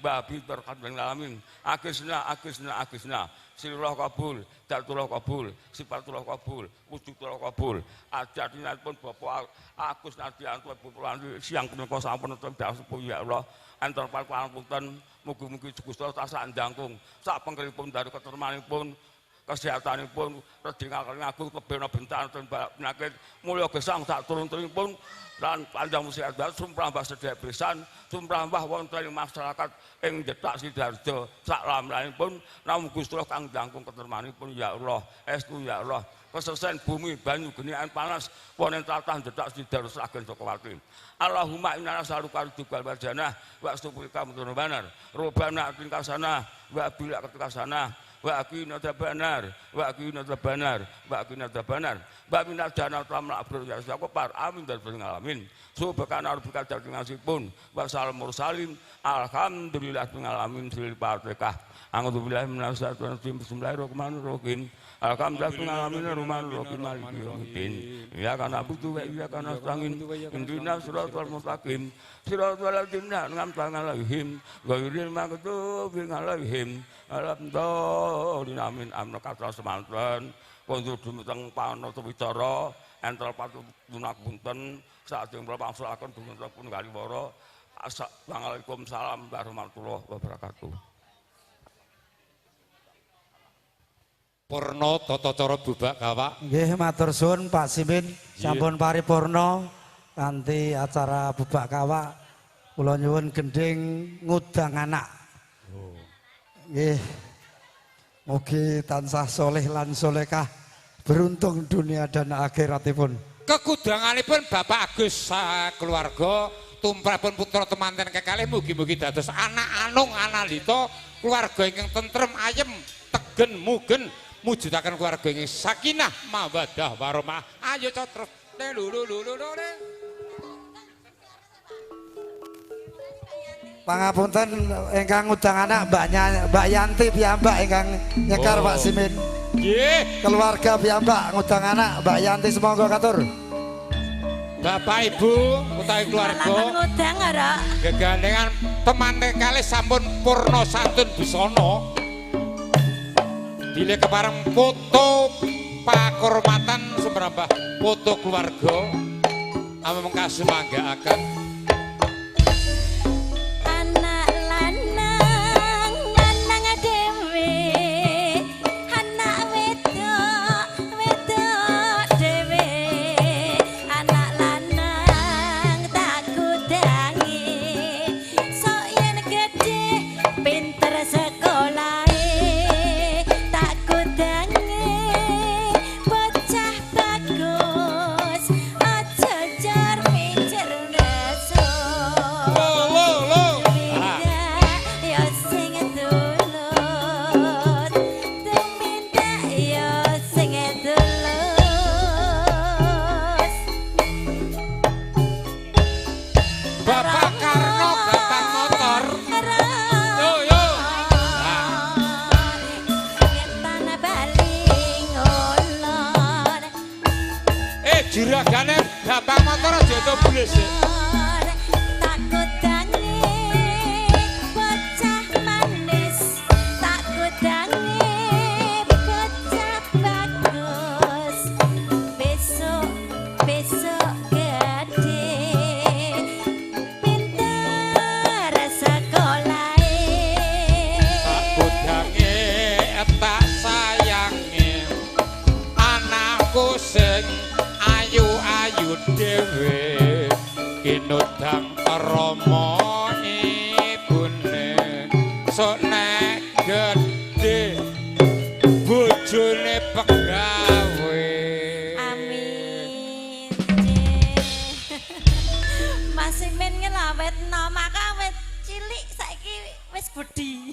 Babi berkat alamin. Agisna agisna agisna. Sirullah kabul, datullah kabul, sifatullah kabul, wujudullah kabul. Ajatinipun Bapak Agus Nadianto Ibu Purwanti siang punika sampun wonten sepuh ya Allah. Enten pangapunten mugi-mugi Gusti Allah tansah ndangkung sak pengkeripun dari ketermanipun kesehatanipun reding agung kebena bentan penyakit mulya gesang sak turun-turunipun lan panjang usia sumrambah sedherek pisan sumrambah wonten ing masyarakat ing Jetak Sidoarjo sak lamlanipun namung Gusti Allah kang ndangkung ketermanipun ya Allah estu ya Allah kesesen bumi banyu genian panas wonten tlatah Jetak Sidoarjo Sragen Sukawati. Allahumma inna nas'aluka ridhaka wal jannah wa astaghfiruka min dzunubinar robbana atina hasanah wa qina adzabannar wa qina adzabannar wa qina adzabannar wa qina adzabannar wa minal jannati tamla abdur ya sakopar amin dan alamin subhana rabbika rabbil ngasipun wa salamul mursalin alhamdulillah rabbil alamin sil fatihah a'udzubillahi minasyaitonir rajim bismillahirrahmanirrahim alhamdulillah rabbil alamin arrahmanirrahim maliki yaumiddin iyyaka na'budu wa iyyaka nasta'in ihdinas siratal mustaqim siratal ladzina an'amta 'alaihim ghairil maghdubi 'alaihim waladdallin amin amin kathah semanten kondur dumateng panata wicara entel patunapunten sajeng kula pangsulaken dumateng pun kaliwara. Assalamualaikum salam warahmatullahi wabarakatuh. Purna tata cara bubak kawak. Nggih matur suwun Pak Simin sampun paripurna kanthi acara bubak kawak. Kula nyuwun gendhing ngudang anak. Oh. Nggih. Mugi tansah soleh lan solehah, beruntung dunia dan akhiratipun. Kekudanganipun Bapak Agus sakeluarga tumrapun putra temanten kekalih mugi-mugi dados anak anung analita keluarga ingkang tentrem ayem tegen mugen mujudaken keluarga ingkang sakinah mawaddah warahmah. Ayo terus lulu. Pangapunten ingkang ngundang anak Mbak Yanti piyambak ingkang nyekar. Oh. Pak Simin. Nggih. Keluarga piyambak ngundang anak Mbak Yanti semonggo katur. Bapak Ibu utawi keluarga ngundang ora. Gegandengan temanten kalih sampun purna santun busana. Bilih kepareng foto pakurmatan sumrambah foto keluarga amung kasumanggaaken. Juragane gampang motor aja dobel sih. Tak kudange bocah manis, tak kudange bocah bagus. Besok besok gede pinter sekolahe. Tak kudange tak sayange anakku sing ayu-ayu dhewe kinudang rama ibune sok nek gedhe bojone pegawe. Amin. Mas Simin ngelawet nom, aku awet cilik saiki wis gedhi.